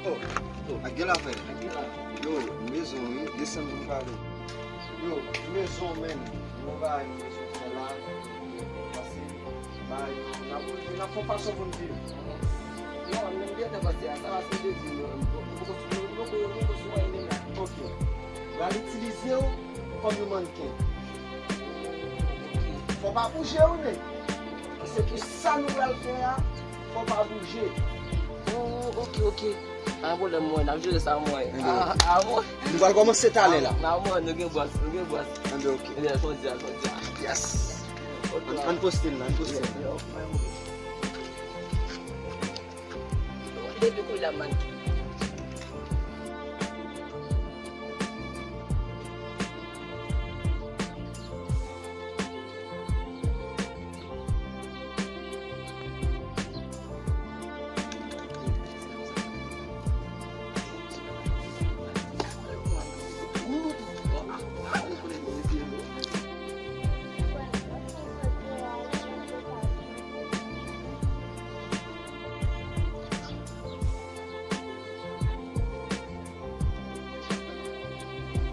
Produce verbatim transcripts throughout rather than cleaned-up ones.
Oh, oh, ak gèl afè. Yo, mezon, wi, desann pou n pale. Yo, mezon, menm. Yo, ba, mezon, fè la. Pase, bay, n ap, n ap fè yon fason pou n viv. Non, menm gentan pase a, sa va se de di, nou, nou, nou, nou, nou, nou, nou, nou, nou, nou, nou, ok. L al itilize w kòm yon mannken. Fò w pa bouje, wi, men. Se pou sa nou pral fè a, fò w pa bouje. Oh, ok, ok. Pa gen pwoblèm, mwen, n ap jere sa, mwen. Enben, ah, ah, mwen. Nou pral kòmanse talè la. Ah, mwen, nou gen bòs, nou gen bòs. Enben, ok. Enben, jodi a, jodi a. Yes. Ok. Ann, ann poste l la, ann poste l. Depi kounye a, man.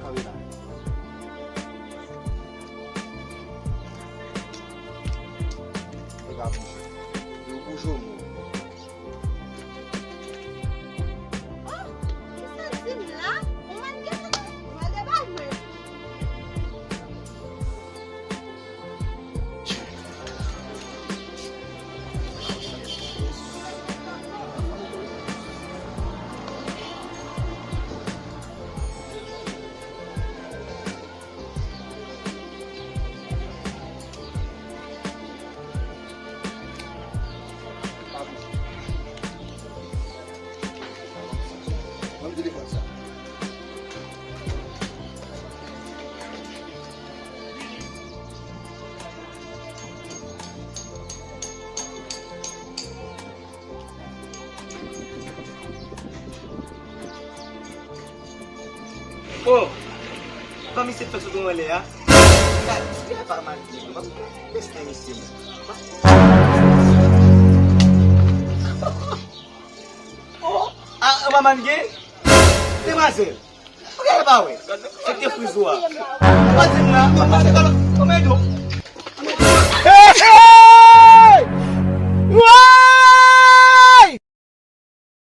Kanpe la. E pa bouje. Yo bouje w, mwen. Oh, ki santi m la? Ou menm ki santi m? Mwen de bay mwen. Ban m telefòn sa. Oh! Kòman misye fè sot anlè a? Gad, misye pa mal di, non. Mesye, mesye, men. Oh! A, a, pa mal gen? Demwazèl. Ou gade pa wè? Se te friz ou a. Ou pa di m la, ou pa di m la.